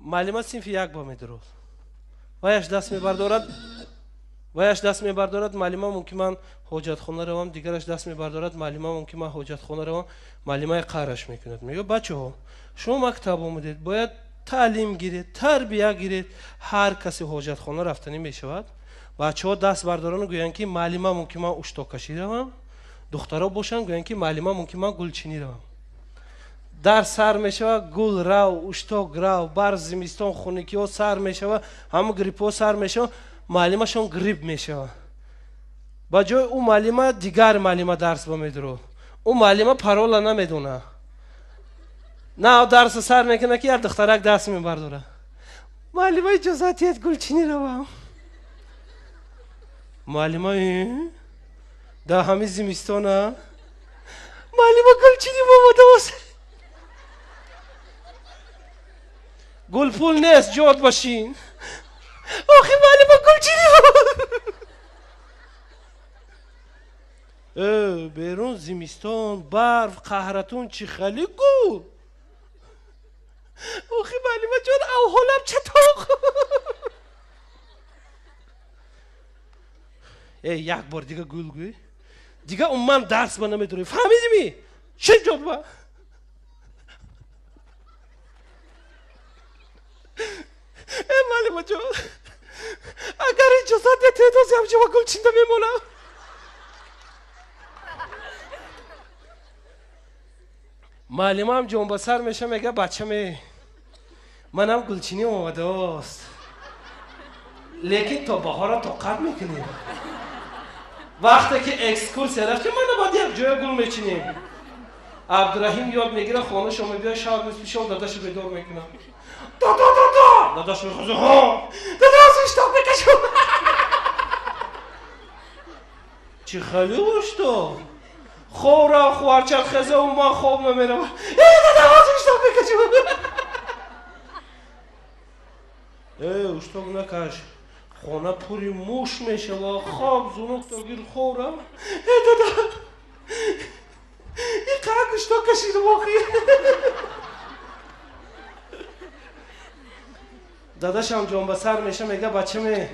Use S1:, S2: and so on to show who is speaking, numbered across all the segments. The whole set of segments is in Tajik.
S1: Муаллима синфи як ба медурод. Ваяш даст мебардорад, ваяш даст мебардорад, муаллима мумкин ман ҳоҷатхона равам, дигараш даст мебардорад, муаллима мумкин ман ҳоҷатхона равам, муаллимаи қаҳраш мекунад. Мегӯяд, бачаҳо, шумо мактаб омадед, бояд таълим гиред, тарбия гиред. Ҳар касе ҳоҷатхона рафтанӣ мешавад, бачаҳо даст бардорану гӯянд ки муаллима мумкин ман уштоккашӣ равам, духтаро бошанд гӯянд ки муаллима мумкин ман гулчинӣ равам. Дар сар мешавад, гул рав, ушток рав, бар зимистон хунукиҳо сар мешавад, ҳамун гриппҳо сар мешавад, муаллимашон грипп мешавад. Ба ҷои ӯ муаллима дигар муаллима дарс ба медурод. Ӯ муаллима парола намедонад. На дарса сар мекунад ки як духтарак даст мебардорад. Муаллима иҷозат диҳед гулчинӣ равам. Муаллима дар ҳамин зимистона муаллима гулчинӣ омадааст. Гул пул нест, ҷод бошин. Охи муаллима гулчинӣ. Берун зимистон, барф, қаҳратун чӣ хали гул. Охи муаллима ҷон, авҳолам чатоқ. Як бор дига гул гӯй. Дига умуман дарс ба намедурӣ. Фаҳмидӣ? Чӣ ҷод ба? Муаллима ҷон, агар иҷозат диҳед, ози ҳамҷо ба гулчинда мемонам. Муаллимаам ҷонбасар меша, мега бачаме, манам гулчинӣ омадааст, лекин то баҳора тоқат мекунем. Вақте ки экскурсия рафтем, мана баъд як ҷоя гул мечинем. Абдураҳим ёд мегира, хонашо мебиёд, шаб нисфи шом дадашу бедор мекунад. Дада, дада! Дадаш мехоза, ҳо! Дада, аз уштоқ мекашам! Чӣ хали уштоқ? Хоб рав, хуварчат хеза, ман хоб намеравам. Э, дада, аз уштоқ мекашам! Э, уштоқ накаш. Хона пури муш мешава, хоб зунук тогир хоб рав. Э, дада! Ин қадр уштоқ кашидам охи. Дадашам ҷонбасар меша, мега бачаме,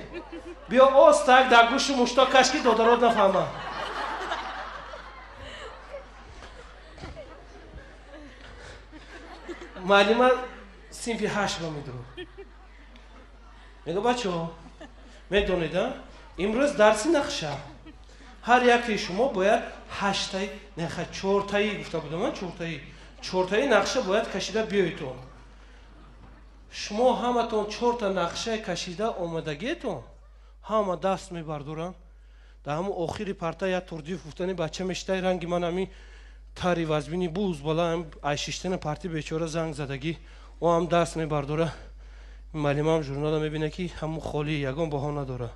S1: биё остак дар гӯши муштоқ каш ки додарот нафаҳмад. Муаллима синфи ҳашт ба медурод. Мега бачаҳо, медонед, имрӯз дарси нақша. Ҳар яке шумо бояд ҳаштаи, неха чортаи гуфта будам, чортаи, чортаи нақша бояд кашида биёедтон. Шумо ҳаматон чорта нақша кашида омадагиетон, ҳама даст мебардоранд. Дар ҳамун охири парта як Турдиев гуфтани бача мешитай, ранги ман ҳамин тари вазбини буз бала ай шиштани парти бечора занг задагӣ, ӯ ҳам даст мебардора. Муаллимаам журнала мебина ки ҳамун холӣ ягон баҳо надора.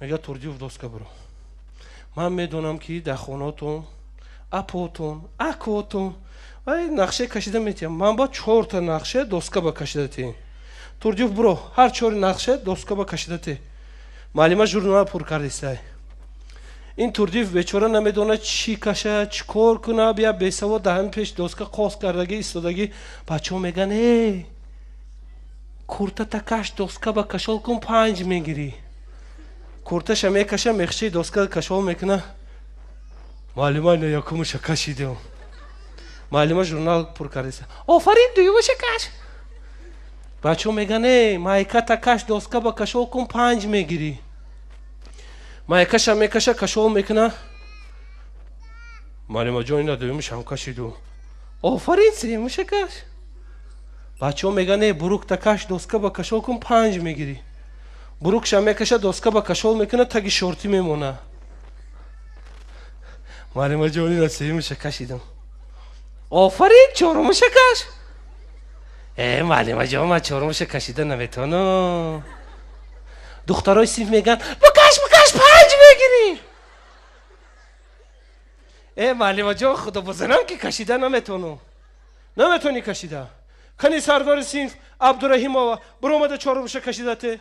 S1: Мега Турдиев доска биро. Ман медонам ки дар хонаотон, апотон, акотон вай нақша кашида метиҳам. Ман ба чорта нақша доска ба кашида теем. Турдиев биро, ҳар чори нақша доска ба кашида те. Муаллима журнала пур кардистай. Ин Турдиев бечора намедонад чӣ кашад, чӣ кор кунад, я бесавод дар ҳамин пеш доска қос кардагӣ истодагӣ. Бачаҳо мегӯянд, э, куртата каш, доска ба кашол кун, панҷ мегирӣ. Курташа мекаша, мехши доска кашол мекуна. Муаллима ина якумаша кашидем. Муаллима журнал пур кардиста. Офарин, дуюмаша каш. Бачаҳо мегӯянд, э, майката каш, доска ба кашол кун, панҷ мегирӣ. Майкаша мекаша, кашол мекуна. Муаллимаҷон ина дуюмашам кашиду. Офарин, сеюмаша каш. Бачаҳо мегӯянд, э, бурукта каш, доска ба кашол кун, панҷ мегирӣ. Бурукша мекаша, доска ба кашол мекуна, таги шортӣ мемона. Муаллимаҷон ина сеюмаша кашидам. Офарин, чорумаша каш. Э, муаллимаҷон, ман чорумаша кашида наметавонам. Духтарои синф мегӯянд, букаш, букаш, панҷ мегирӣ. Э, муаллимаҷон, худо бозанам ки кашида наметавонам. Наметавонӣ кашида. Кани сардори синф Абдураҳимова биромада чорумаша кашида те.